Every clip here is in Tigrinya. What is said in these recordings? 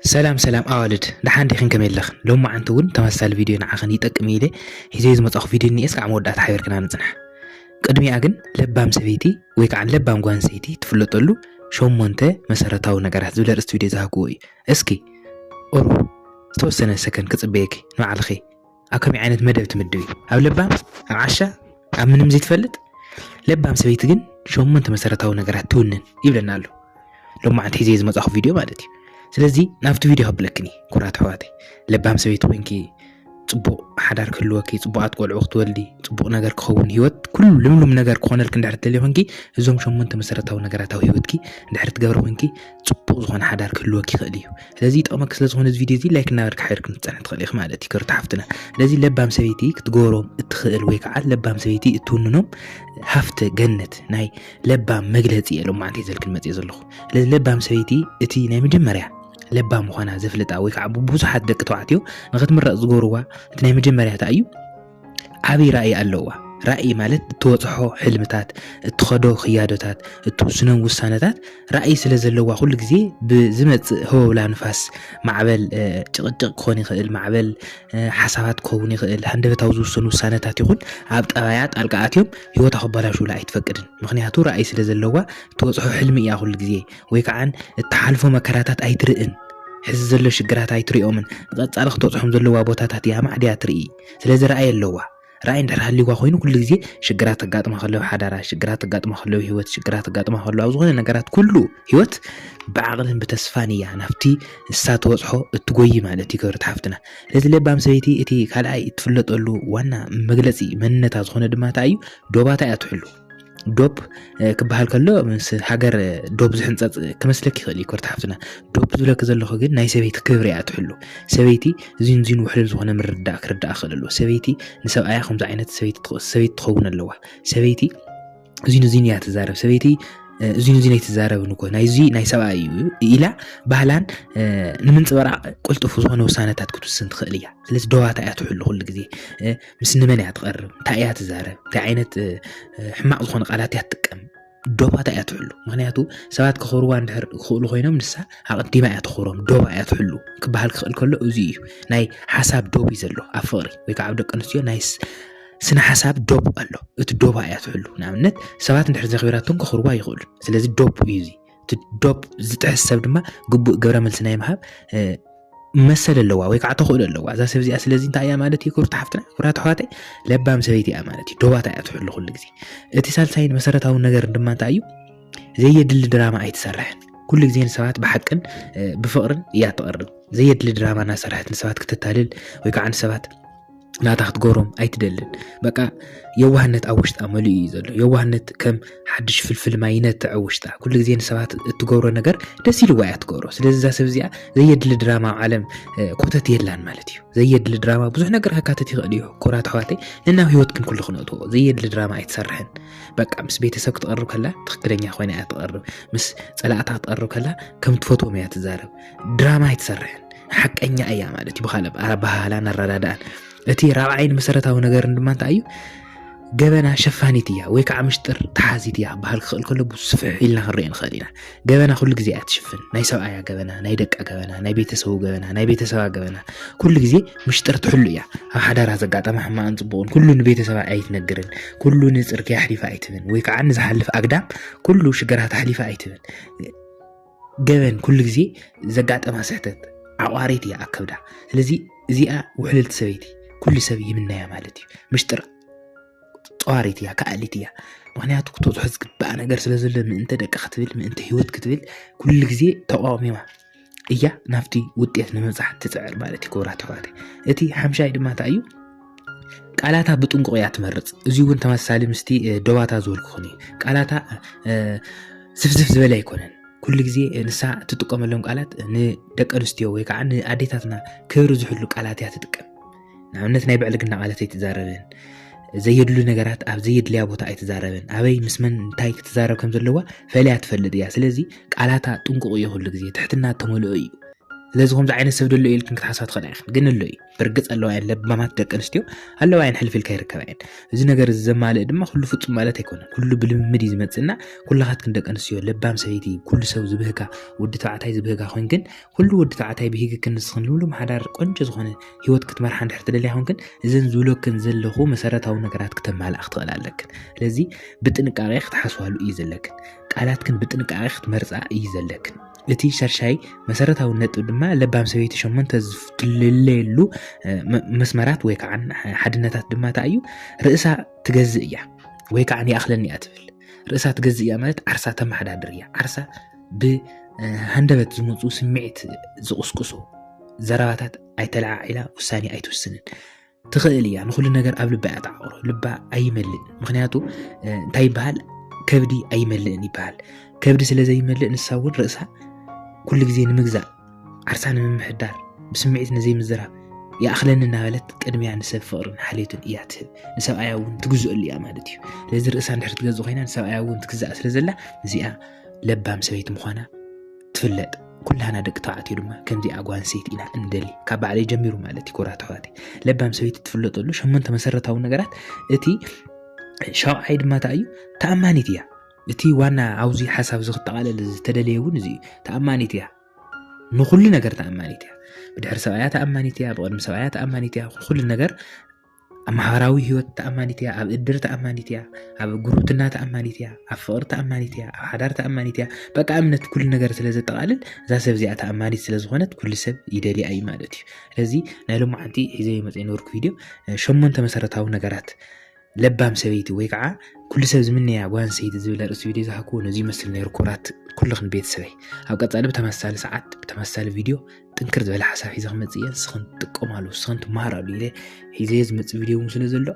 ሰላም ሰላም ኣዋልድ፣ ደሓን ዲኽን? ከመይ ኣለኽን? ሎማዓንቲ እውን ተመሳሳሊ ቪድዮ ንዓኽን ይጠቅም ኢለ ሒዘ ዝመጻኹ ቪድዮ እኒኤ፣ እስካዕ መወዳእታ ሓቢርክና ንጽናሕ። ቅድሚኣ ግን ለባም ሰበይቲ ወይ ከዓ ለባም ጓል ኣንስተይቲ ትፍለጠሉ ሸሞንተ መሰረታዊ ነገራት ዝብል ኣርእስቲ ቪድዮ ዝሃብክዎ እዩ። እስኪ ኦሮ ዝተወሰነ ሰከንድ ክጽበየኪ ንባዕልኺ ኣብ ከመይ ዓይነት መደብ ትምድቢ? ኣብ ለባም፣ ኣብ ዓሻ፣ ኣብ ምንም ዘይትፈልጥ ለባም ሰበይቲ ግን ሸሞንተ መሰረታዊ ነገራት ትውንን ይብለና ኣሎ። ሎማዓንቲ ሒዘ ዝመጻኹ ቪድዮ ማለት እዩ። ስለዚ ናብቲ ቪድዮ ከብለክኒ ኩራት ኣሕዋተይ፣ ለባም ሰበይቲ ኮንኪ ጽቡቕ ሓዳር ክህልወኪ፣ ጽቡቓት ቆልዑ ክትወልዲ፣ ጽቡቕ ነገር ክኸውን፣ ህይወት ኩሉ ልምሉም ነገር ክኾነልክ እንድሕር ትደልዩ ኮንኪ፣ እዞም ሸሞንተ መሰረታዊ ነገራት ኣብ ህይወትኪ እንድሕር ትገብሪ ኮንኪ፣ ጽቡቕ ዝኾነ ሓዳር ክህልወኪ ይኽእል እዩ። ስለዚ ይጠቕመኪ ስለ ዝኾነ እዚ ቪድዮ እዚ ላይክ እናበልካ ሓቢርክን ክትጸንሕ ትኽእል ኢኺ ማለት እዩ። ክብርቲ ሓፍትና፣ ስለዚ ለባም ሰበይቲ ክትገብሮም እትኽእል ወይ ከዓ ለባም ሰበይቲ እትውንኖም ሃፍተ ገነት ናይ ለባም መግለጺ እየ ሎማዓንቲ ሒዘልክን መጽየ ዘለኹ። ስለዚ ለባም ሰበይቲ እቲ ናይ መጀመርያ ለባም ምዃና ዘፍልጣ ወይ ከዓ ብብዙሓት ደቂ ተባዕትዮ ንኽትምረጽ ዝገብርዋ እቲ ናይ መጀመርያ እንታይ እዩ? ዓብዪ ራእይ ኣለዋ። ራእይ ማለት እትወጽሖ ሕልምታት፣ እትኸዶ ክያዶታት፣ እትውስኖም ውሳነታት ራእይ ስለ ዘለዋ ኩሉ ግዜ ብዝመጽእ ህወብላ ንፋስ ማዕበል፣ እ፣ ጭቕጭቕ ክኾን ይኽእል፣ ማዕበል፣ እ፣ ሓሳባት ክኸውን ይኽእል፣ ሃንደበታዊ ዝውሰኑ ውሳነታት ይኹን ኣብ ጠባያ ጣልቃ ኣትዮም ህይወታ ክበላሽውላ ኣይትፈቅድን። ምኽንያቱ ራእይ ስለ ዘለዋ እትወጽሖ ሕልሚ እያ ኩሉ ግዜ፣ ወይ ከዓን እትሓልፎ መከራታት ኣይትርእን። ሕዚ ዘሎ ሽግራት ኣይትሪኦምን፣ ንቐጻሊ ክትበጽሖም ዘለዋ ቦታታት እያ ማዕድያ ትርኢ። ስለዚ ራእይ ኣለዋ። ራእይ እንድሕር ሃልይዋ ኮይኑ ኩሉ ግዜ ሽግራት ተጋጥማ ከለዉ ሓዳራ፣ ሽግራት ተጋጥማ ከለዉ ህይወት፣ ሽግራት ተጋጥማ ከለዉ ኣብ ዝኾነ ነገራት ኩሉ ህይወት ብዓቕልን ብተስፋን እያ ናብቲ እሳ ትበጽሖ እትጎይ ማለት እዩ ክብርቲ ሓፍትና። ስለዚ ለባም ሰበይቲ እቲ ካልኣይ እትፍለጠሉ ዋና መግለጺ መንነታ ዝኾነ ድማ እንታይ እዩ? ዶባታ እያ ትሕሉ። ዶብ፣ እ፣ ክበሃል ከሎ ምስ ሃገር፣ እ፣ ዶብ ዝሕንጸጽ ክመስለኪ ይኽእል እዩ ክብርቲ ሓፍትና። ዶብ ዝብለኪ ዘለኹ ግን ናይ ሰበይቲ ክብሪ እያ ትሕሉ። ሰበይቲ እዚን እዚን ውሕሉል ዝኾነ ምርዳእ ክርዳእ ክኽእል ኣለዎ። ሰበይቲ ንሰብኣያ ከምዚ ዓይነት ሰበይቲ ትኸ-፣ ሰበይቲ ትኸውን ኣለዋ። ሰበይቲ እዚን እዚን እያ ትዛረብ። ሰበይቲ፣ እ፣ እዚን እዚን ኣይትዛረብን እኮ፣ ናይ እዚ ናይ ሰብኣይ እዩ ኢላ ባህላን፣ እ፣ ንምንጽብራቕ ቅልጡፍ ዝኾነ ውሳነታት ክትውስን ትኽእል እያ። ስለዚ ዶባታ እያ ትሕሉ ኩሉ ግዜ። እ፣ ምስ ንመን እያ ትቐርብ? እንታይ እያ ትዛረብ? እንታይ ዓይነት፣ እ፣ እ፣ ሕማቕ ዝኾነ ቃላት እያ ትጥቀም? ዶባታ እያ ትሕሉ። ምኽንያቱ ሰባት ከኽብርዋ እንድሕር ክኽእሉ ኮይኖም ንሳ ኣቐዲማ እያ ተኽብሮም፣ ዶባ እያ ትሕሉ። ክበሃል ክኽእል ከሎ እዚ እዩ። ናይ ሓሳብ ዶብ እዩ ዘሎ ኣብ ፍቕሪ ወይ ከዓ ኣብ ደቂ ኣንስትዮ ናይ ስ-፣ ስነ ሓሳብ ዶብ ኣሎ። እቲ ዶባ እያ ትሕሉ። ንኣብነት ሰባት እንድሕር ዘኽቢራቶም ከኽብርዋ ይኽእሉ። ስለዚ ዶብ እዩ እዚ። እቲ ዶብ ዝጥሕስ ሰብ ድማ ግቡእ ግብረ መልሲ ናይ ምሃብ፣ እ፣ መሰል ኣለዋ ወይ ከዓ ተኽእሎ ኣለዋ እዛ ሰብ እዚኣ። ስለዚ እንታይ እያ ማለት እዩ ክብርቲ ሓፍትና፣ ክብራት ኣሕዋተይ? ለባም ሰበይቲ እያ ማለት እዩ። ዶባታ እያ ትሕሉ ኩሉ ግዜ። እቲ ሳልሳይን መሰረታውን ነገር ድማ እንታይ እዩ? ዘየድሊ ድራማ ኣይትሰርሕን። ኩሉ ግዜ ንሰባት ብሓቅን፣ እ፣ ብፍቕርን እያ ትቐርብ። ዘየድሊ ድራማ እናሰርሐት ንሰባት ክተታልል ወይ ከዓ ንሰባት ናታ ክትገብሮም ኣይትደልን። በቃ የዋህነት ኣብ ውሽጣ መሊኡ እዩ ዘሎ። የዋህነት ከም ሓድሽ ፍልፍል ማይ ይነትዕ ኣብ ውሽጣ። ኩሉ ግዜ ንሰባት እትገብሮ ነገር ደስ ኢልዋ እያ ትገብሮ። ስለዚ እዛ ሰብ እዚኣ ዘየድሊ ድራማ ኣብ ዓለም፣ እ፣ ኮተት የላን ማለት እዩ። ዘየድሊ ድራማ ብዙሕ ነገር ከካትት ይኽእል እዩ። ክቡራት ኣሕዋተይ፣ ነናብ ህይወትክን ኩሉ ክነእትዎ። ዘየድሊ ድራማ ኣይትሰርሕን። በቃ ምስ ቤተሰብ ክትቐርብ ከላ ትኽክለኛ ኮይና እያ ትቐርብ። ምስ ጸላእታ ክትቐርብ ከላ ከም ትፈትዎም እያ ትዛረብ። ድራማ ኣይትሰርሕን። ሓቀኛ እያ ማለት እዩ። ብኻልእ ኣበሃህላን ኣረዳድኣን። እቲ ራብዓይን መሰረታዊ ነገርን ድማ እንታይ እዩ? ገበና ሸፋኒት እያ ወይ ከዓ ምሽጥር ተሓዚት እያ ክበሃል ክኽእል ከሎ ብስፍሕ ኢልና ክንሪኦ ንኽእል ኢና። ገበና ኩሉ ግዜ እያ ትሽፍን። ናይ ሰብኣያ ገበና፣ ናይ ደቃ ገበና፣ ናይ ቤተሰቡ ገበና፣ ናይ ቤተሰባ ገበና። ኩሉ ግዜ ምሽጥር ትሕሉ እያ። ኣብ ሓዳራ ዘጋጠማ ሕማቕን ጽቡቕን ኩሉ ንቤተሰባ ኣይትነግርን። ኩሉ ንጽርግያ ኣሕሊፋ ኣይትብን ወይ ከዓ ንዝሓልፍ ኣግዳም ኩሉ ሽግራት ኣሕሊፋ ኣይትብን። ገበን ኩሉ ግዜ ዘጋጠማ ስሕተት ዓቋሪት እያ ኣብ ከብዳ። ስለዚ እዚኣ ውሕልልቲ ሰበይቲ ኩሉ ሰብ ይምነያ ማለት እዩ። ምሽጥር ጠዋሪት እያ፣ ከኣሊት እያ። ምኽንያቱ ክትበጽሖ ዝግባኣ ነገር ስለ ዘሎ ምእንተ ደቃ ክትብል፣ ምእንተ ህይወት ክትብል ኩሉ ግዜ ተቋሚማ እያ ናብቲ ውጤት ንምብጻሕ ትጽዕር ማለት እዩ ክቡራት ኣሕዋተይ። እቲ ሓምሻይ ድማ እንታይ እዩ? ቃላታ ብጥንቁቕ እያ ትመርጽ። እዚ እውን ተመሳሳሊ ምስቲ፣ እ፣ ዶባታ ዝበልኩኽን እዩ። ቃላታ፣ እ፣ ስፍስፍ ዝበለ ኣይኮነን። ኩሉ ግዜ ንሳ እትጥቀመሎም ቃላት ንደቂ ኣንስትዮ ወይ ከዓ ንኣዴታትና ክብሪ ዝሕሉ ቃላት እያ ትጥቀም። ንኣብነት ናይ ብዕልግና ቃላት ኣይትዛረብን። ዘየድሉ ነገራት ኣብ ዘየድልያ ቦታ ኣይትዛረብን። ኣበይ ምስ መን እንታይ ክትዛረብ ከም ዘለዋ ፈልያ ትፈልጥ እያ። ስለዚ ቃላታ ጥንቁቕ እዩ፣ ኩሉ ግዜ ትሕትና እተመልኦ እዩ። ስለዚ ከምዚ ዓይነት ሰብ ደሎ ኢልክን ክትሓስባ ትኽእላ ኢኽን፣ ግን ኣሎ እዩ። ብርግፅ ኣለዋ እየን ለባማት ደቂ ኣንስትዮ፣ ኣለዋ እየን፣ ሕልፍ ኢልካ ይርከባ እየን። እዚ ነገር እዚ ዘማልእ ድማ ኩሉ ፍጹም ማለት ኣይኮነን። ኩሉ ብልምምድ እዩ ዝመጽእና። ኩላኻትክን ደቂ ኣንስትዮ ለባም ሰበይቲ፣ ኩሉ ሰብ ዝብህጋ፣ ወዲ ተባዕታይ ዝብህጋ ኮይንክን፣ ኩሉ ወዲ ተባዕታይ ብሂግክን ንስኽን ልምሉም ሓዳር ቆንጆ ዝኾነ ህይወት ክትመርሓ እንድሕር ትደልያ ኮይንክን፣ እዘን ዝብለክን ዘለኹ መሰረታዊ ነገራት ክተማልኣ ክትኽእል ኣለክን። ስለዚ ብጥንቃቄ ክትሓስባሉ እዩ ዘለክን። ቃላትክን ብጥንቃቄ ክትመርጻ እዩ ዘለክን። እቲ ሻድሻይ መሰረታዊ ነጥቢ ድማ ለባም ሰበይቲ ሸሞንተ ዝትልለየሉ እ፣ መ- መስመራት ወይ ከዓ ሓድነታት ድማ እንታይ እዩ? ርእሳ ትገዝእ እያ ወይ ከዓ ይኣኽለኒ እያ ትብል። ርእሳ ትገዝእ እያ ማለት ዓርሳ ተመሓዳድር እያ። ዓርሳ ብሃንደበት ዝመፁ ስምዒት ዝቕስቅሱ ዘረባታት ኣይተለዓዒላ ውሳኔ ኣይትውስንን። ትኽእል እያ፣ ንኹሉ ነገር ኣብ ልባ እያ ተዓቕሮ። ልባ ኣይመልእን። ምኽንያቱ እ፣ እንታይ ይበሃል? ከብዲ ኣይመልእን ይበሃል። ከብዲ ስለ ዘይመልእ ንሳ እውን ርእሳ ኩሉ ግዜ ንምግዛእ፣ ዓርሳ ንምምሕዳር፣ ብስምዒት ንዘይምዝራብ፣ ይኣኽለኒ እናበለት ቅድሚያ ንሰብ ፍቕርን ሓልዮትን እያ ትህብ። ንሰብኣያ እውን ትግዝአሉ እያ ማለት እዩ። ስለዚ ርእሳ እንድሕር ትገዝእ ኮይና ንሰብኣያ እውን ትግዛእ ስለ ዘላ፣ እዚኣ ለባም ሰበይቲ ምዃና ትፍለጥ። ኩላና ደቂ ተባዕትዮ ድማ ከምዚኣ ጓል ኣንስተይቲ ኢና እንደሊ፣ ካብ ባዕለይ ጀሚሩ ማለት እዩ። ክቡራት ኣሕዋተይ፣ ለባም ሰበይቲ ትፍለጠሉ ሸሞንተ መሰረታዊ ነገራት፣ እቲ ሻውዓይ ድማ እንታይ እዩ? ተኣማኒት እያ። እቲ ዋና ኣብዚ ሓሳብ እዚ ክጠቓለል ዝተደለየ እውን እዚ እዩ። ተኣማኒት እያ፣ ንኹሉ ነገር ተኣማኒት እያ። ብድሕሪ ሰብኣያ ተኣማኒት እያ፣ ብቕድሚ ሰብኣያ ተኣማኒት እያ። ኩሉ ነገር ኣብ ማሕበራዊ ህይወት ተኣማኒት እያ፣ ኣብ እድር ተኣማኒት እያ፣ ኣብ ጉርብትና ተኣማኒት እያ፣ ኣብ ፍቕሪ ተኣማኒት እያ፣ ኣብ ሓዳር ተኣማኒት እያ። በቃ እምነት ኩሉ ነገር ስለ ዘጠቓልል እዛ ሰብ እዚኣ ተኣማኒት ስለ ዝኾነት ኩሉ ሰብ ይደልያ እዩ ማለት እዩ። ስለዚ ናይ ሎማዓንቲ ሒዘዮ መፅእ ነበርኩ ቪድዮ እ፣ ሸሞንተ መሰረታዊ ነገራት ለባም ሰበይቲ ወይ ከዓ ኩሉ ሰብ ዝምነያ ጓል ኣንስተይቲ ዝብል ኣርእስቲ ቪድዮ ዝሃብኩዎ ነዚ ይመስል ነይሩ። ክቡራት ኩልኽን ቤተሰበይ፣ ኣብ ቀፃሊ ብተመሳሳሊ ሰዓት ብተመሳሳሊ ቪድዮ ጥንክር ዝበለ ሓሳብ ሒዘ ክመፅእ እየ። ንስኽን ትጥቀማሉ፣ ንስኽን ትመሃራሉ ኢለ ሒዘዮ ዝመፅእ ቪድዮ እውን ስለ ዘሎ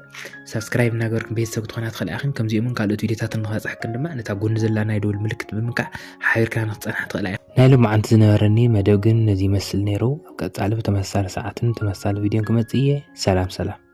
ሳብስክራይብ እናገበርክን ቤተሰብ ክትኾና ትኽእላ ኢኽን። ከምዚኦምን ካልኦት ቪድዮታት ንክበፅሐክን ድማ ነታ ጎኒ ዘላ ናይ ደወል ምልክት ብምንካዕ ሓቢርካ ንክትፀንሓ ትኽእላ ኢኽን። ናይ ሎማዓንቲ ዝነበረኒ መደብ ግን ነዚ ይመስል ነይሩ። ኣብ ቀፃሊ ብተመሳሳሊ ሰዓትን ተመሳሳሊ ቪድዮን ክመፅእ እየ። ሰላም ሰላም።